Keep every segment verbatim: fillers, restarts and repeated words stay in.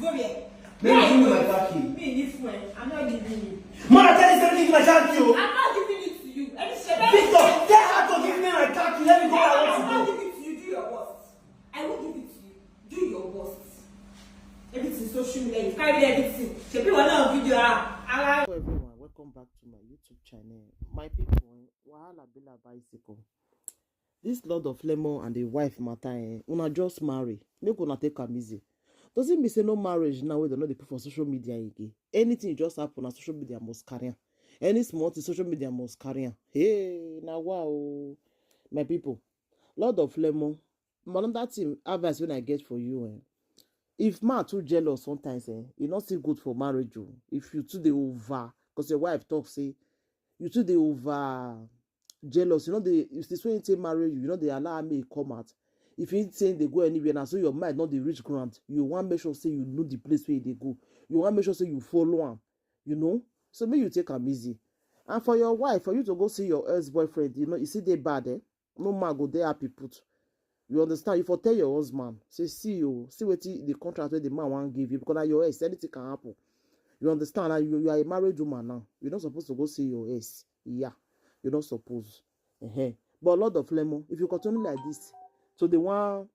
Go there. Baby, give me my car key. Me, this one, I'm not giving you. Man, I tell you something, give my car key. Oh. I'm not giving it to you. Any shit. Victor, tell her to give me my car key. Let me go where I I'm not want to go. giving it to you. Do your worst. I will give it to you. Do your worst. Everything social media. You carry everything. Shebi one of video. Ah, ah. Hello everyone, welcome back to my YouTube channel. My people, eh, wahala be like bicycle. This Lord of Lemon and the wife matter, eh, una just marry. Make una take am easy. Does it mean say no marriage now wey dem no dey put for social media again? Anything just happen, na social media must carry am. Any small thing, social media must carry am. Hey, na wow, my people. Lord of Lemon, another thing, advice wey I get for you, eh, if man too jealous sometimes, eh, e no still good for marriage o. If you too dey over, because your wife talk say you too dey over jealous, you know, dey, if this way take marry you, you know, dey allow am make e come out. If he say dey go anywhere, na so your mind no dey reach ground. You wan make sure say you know the place where e dey go. You wan make sure say you follow am, you know. So make you take am easy. And for your wife, for you to go see your ex-boyfriend, you know, you see dey bad, eh? No man go dey happy put. You understand? You for tell your husband, say, see you, see wetin the contract wey the man wan give you, because na your ex, anything can happen. You understand? And you, you are a married woman now. You're not supposed to go see your ex. Yeah, you're not supposed. Uh-huh. But Lord of Lemon, if you continue like this, so the one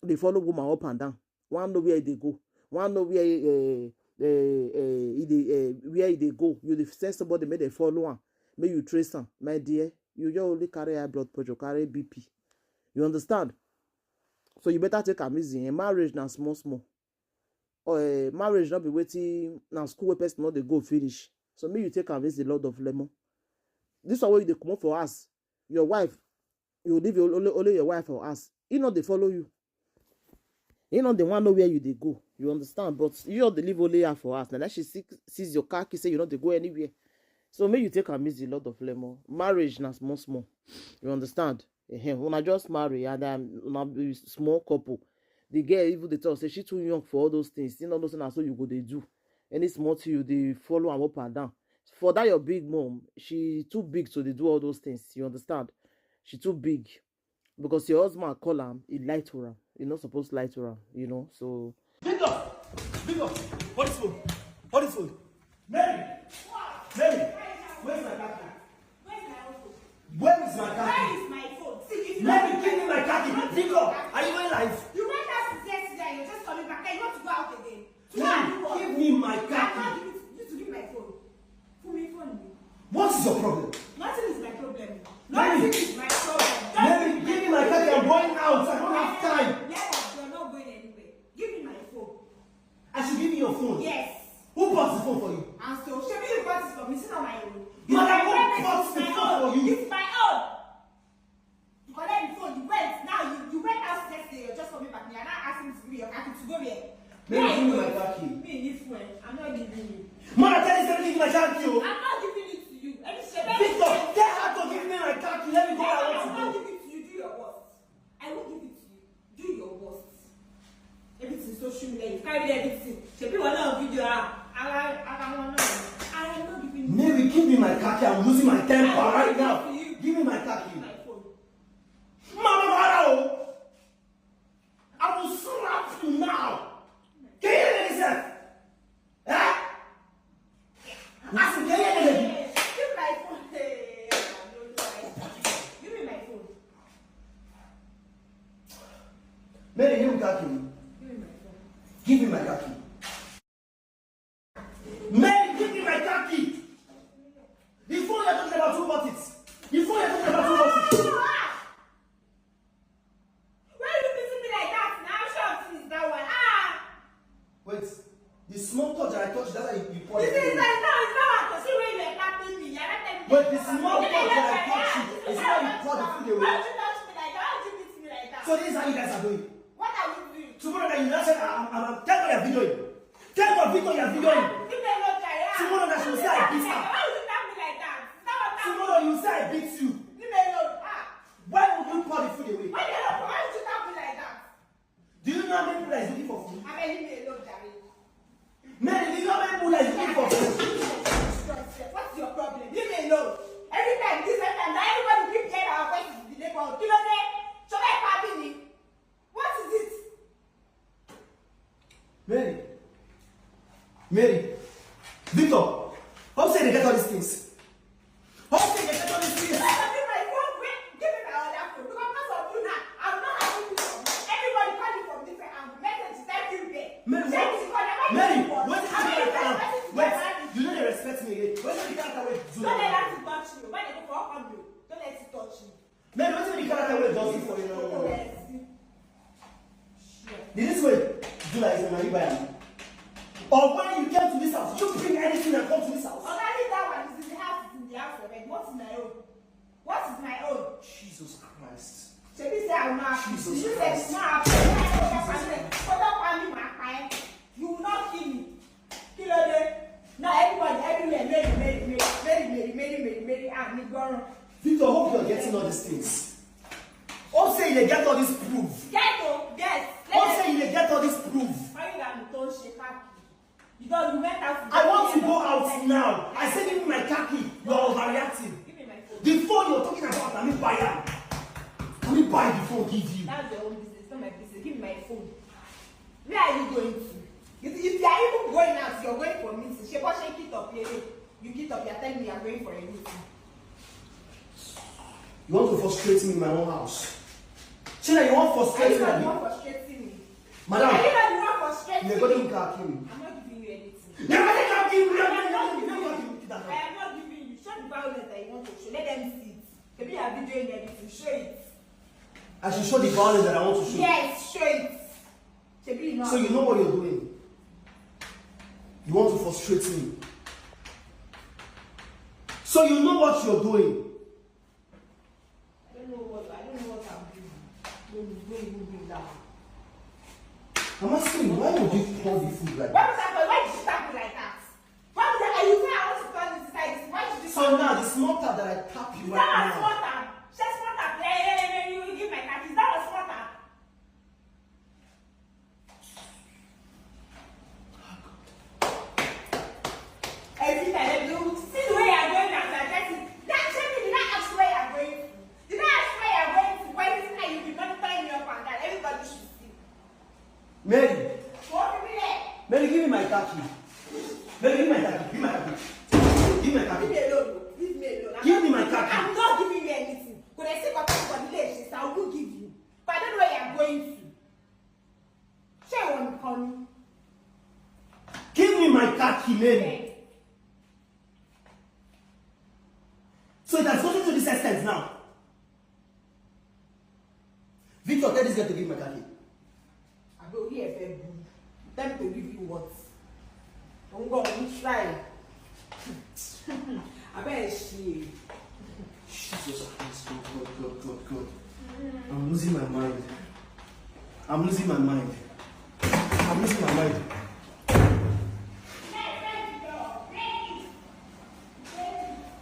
they follow woman up and down. One know where they go. One know where uh, uh, uh, they, uh, where they go. You dey send somebody make they follow am. Make you trace am, my dear. You just only carry high blood pressure, carry B P. You understand? So you better take am easy. Eh? Marriage na small small. Or uh, marriage not be waiting na school where person not dey go finish. So make you take am easy, Lord of Lemon. This one wey you dey comot for house, your wife, you leave your, only, only your wife for house. He not dey follow you. He not the one know where you dey go. You understand? But you all dey leave only her for house. Now that she sees your car key, say you not dey go anywhere. So make you take am easy, Lord of Lemon. Marriage na small small. You understand? Ehen, una just marry and um, una be small couple. The girl even dey talk say she too young for all those things. You know those things na so you go dey do. Any small thing you dey follow am up and down. For that your big mom, she too big to dey do all those things. You understand? She too big. Because your husband call am, he lie to am. He not supposed lie to am, you know. So Victor, Victor, what is phone? What is phone? Mary, Mary, where's my car key? Where is my car key? Mary, give me my car key. Victor, are you going live? You went out since yesterday and you're just coming back. Now you want to go out again. Mary, give me my car I'm not key. Giving it to you to give my phone. Fún mi phone mi. What is your problem? Nothing is my problem. Mary. Nothing is my problem. Just Mary, give give me my car key. I'm going out. I don't have time. Yes, you're not going anywhere. Give me my phone. I should give you your phone. Yes. Who bought the phone for you? And so, shebi you bought it for me, it's not my own. Madam, It's my who bought the it's my phone own. for you? It's my own. You collect the phone, you went. Now you, you went out yesterday, you're just coming back. You're not asking me to give you your car key to go where? Mary, Where give me you my going? car key. Me, this one, I'm not giving you. Man, I tell you something, give my car key. Oh. I'm not giving it to you. Any shit. Victor, tell her to give me my car key. Let me go where I I'm want not to go. Giving it to you. Do your worst. I will give it to you. Do your worst. Everything social media. You carry everything. Shebi one of video. Ah, I, I, I want to. I am not giving you. Mary, give me my car key. I'm losing my temper I will right give it now. To you. Give me my car key. My phone. Mama, Mara, oh. I will slap you now. Can you hear yourself? Eh? I said, can you hear me? Give my phone. Hey, I don't know. Give me my phone. Mary, give me car key. Give me my phone. Give me my car key. Mary, give me my car key. The phone you're talking about, who bought it? The phone you're talking about, who bought it? Why you beating me like that? Now, sure thing is that one. Ah! Wait, the small touch that I touched, that's how you, you poured This it. is like now, it's not like to see when you are clapping me. You're not telling me. Wait, the small touch that I touched you, is how you poured the food away. Why would you touch me like that? Why would you beat me like that? So this is how you guys are doing. What are we doing? Tomorrow night, you now said, I'm, I'm, I'm tell me you're videoing. Tell me, Victor, you're videoing. Leave me alone, Jare. Ah. Tomorrow night, you say I beat her. Why would you tap me like that? It's not what Tomorrow, you say I beat you. Leave me alone. Ah. Why would you pour the food away? Why you not, why would you tap me like that? Do you know how many people that is looking for food? I mean, leave me alone, Jare. Mary, do you know how many people that is looking for food? What's your problem? Leave me alone. Every time, this every time, now everybody keep hearing our voices in the neighborhood. Kí ló dé? Ṣọlá ẹ̀ pa mí ni. What is it? Mary, Mary, Victor, hope say they get all these things. Hope say they get all these things. Give me my phone, wait, give me my other phone. Because of you now, I'm not having peace of mind. Everybody calling from different angles. Messages everywhere. Mary, Check what? the call, am I Mary, getting what? What is Am I your getting car? messages Wait, behind me? You know they respect me again. What is the character wey do Don't let now? That thing touch you. Why they go for up you? Don't let it touch you. Mary, what is the character wey just do for you now? Oh, yes. Sure. Did this way do like say na you buy am? Or when you came to this house, did you bring anything and come to this house? Oga, leave that one. It's in the house, it's in the house already. What's my own? What is my own? Jesus Christ. Shebi say I will not happy. Jesus You say Christ. It's not happy. Kótó pa mí, màá pa ẹ́. You will not kill me. Kí ló dé? Now everybody, everywhere, Mary, Mary, Mary, Mary, Mary, Mary, Mary, Mary, ah, mi gbọ́ràn. Victor, hope you are getting all these things. Hope say you dey get all this proof. Get o, get. Hope say you dey get all this proof. Why you got me tó ń ṣe káàkiri? You don't, you went out. I want to go out now. I said, give me my car key. You are overreacting. Give me my phone. The phone you're talking about, let me buy am. Let me buy the phone, give you. That's your own business, not my business. Give me my phone. Where are you going to? If, if you are even going out, you're going for meeting. Ṣé bó ṣe kí top lélẹ̀? You kí top, you're telling me you're going for a meeting. You want to frustrate me in my own house. Shey na you want Are frustrate you me, not the abi? One frustrating me? Madam, Are you not the one frustrating you me? Go dey car kill me. I'm not giving you anything. You go dey car kill me. You go dey car kill me. I am not giving you. Show the violence that you want to show. Let them see it. Maybe you are videoing everything. Show it. I should show the violence that I want to show. Yes, show it. Shebi you know. So you know what you're doing. You want to frustrate me. So you know what you're doing. I don't know what I don't know what I'm doing. Don't don't even bring that one. I'm asking you, why would you pour the food like Why that? was that? Why did you tap me like that? Why would I? You say I want to turn this inside this. Why did you? So now the small tap that I tap you Is right that a now. Small tap? Just small tap. Yeah, yeah, yeah, yeah, you give my car. Is that a small tap? Every time you see the way you are going and you are dressing. That shame did not ask where you are going to. Did not ask where you are going to. Why is it that you be monitoring me up and down? Everybody should see. Mary, What do you mean? Mary, give me my car key. Mary, give me my car key. Give me my car key. Give me my car Leave key. me alone. Leave me alone. I'm Give not me my giving- car key. I'm not giving you anything. Could I say, but for the lady, I will give you. But I don't know where you are going to. Ṣé ìwọ nìkan ni? Give me my car key, Mary. So it has gotten to this extent now. Victor, tell this girl to give me my car key. Àbí orí ẹ̀ fẹ́ bu. Tell me to give you what? Òun gan òun try. Abẹ́ ẹ̀ ṣe. Jesus Christ, God, God, God, God, God. I'm losing my mind. I'm losing my mind. I'm losing my mind.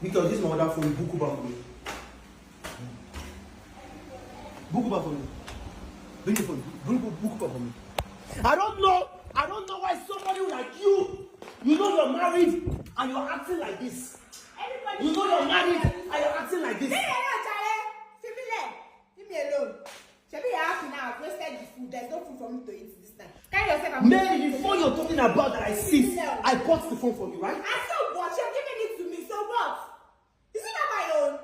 Victor, this is my other phone. Book Uber for me. Book Uber for me. Bring the phone. Bring book, book Uber for me. I don't know. I don't know why somebody like you, you know you're married and you're acting like this. Everybody. You know you're married and you're acting like this. Leave me alone, jàre. Leave me alone. Leave me alone. Shebi you happy now? I've wasted the food. There's no food for me to eat this time. Carry yourself and Mary, the phone you're talking about that I seized, I bought the phone for you, right? I so what? You're giving it to me. So what? Is it not my own?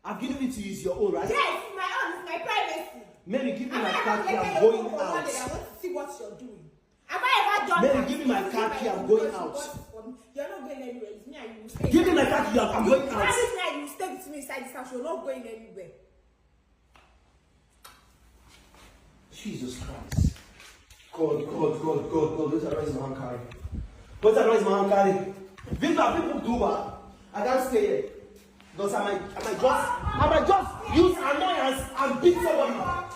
I've given it to you, it's your own, right? Yes, it's my own. It's my privacy. Mary, give me Am my I car ever key, I'm collected going your phone for one out. Day? I want to see what you're doing. Have I ever done Mary, that? Give me my Is it car my key, I'm own? going Because you out. bought it for me. You're not going anywhere. It's me and you. Stay Give me my inside. car key, I'm You going out. Promise me you stay with me inside this house. You're not going anywhere. Jesus Christ. God, God, God, God, God, wetin I rise my hand carry? Wetin I rise my hand carry? Victor, people do what? I can't stay here. Because I might, I might just, I might just use annoyance and beat somebody.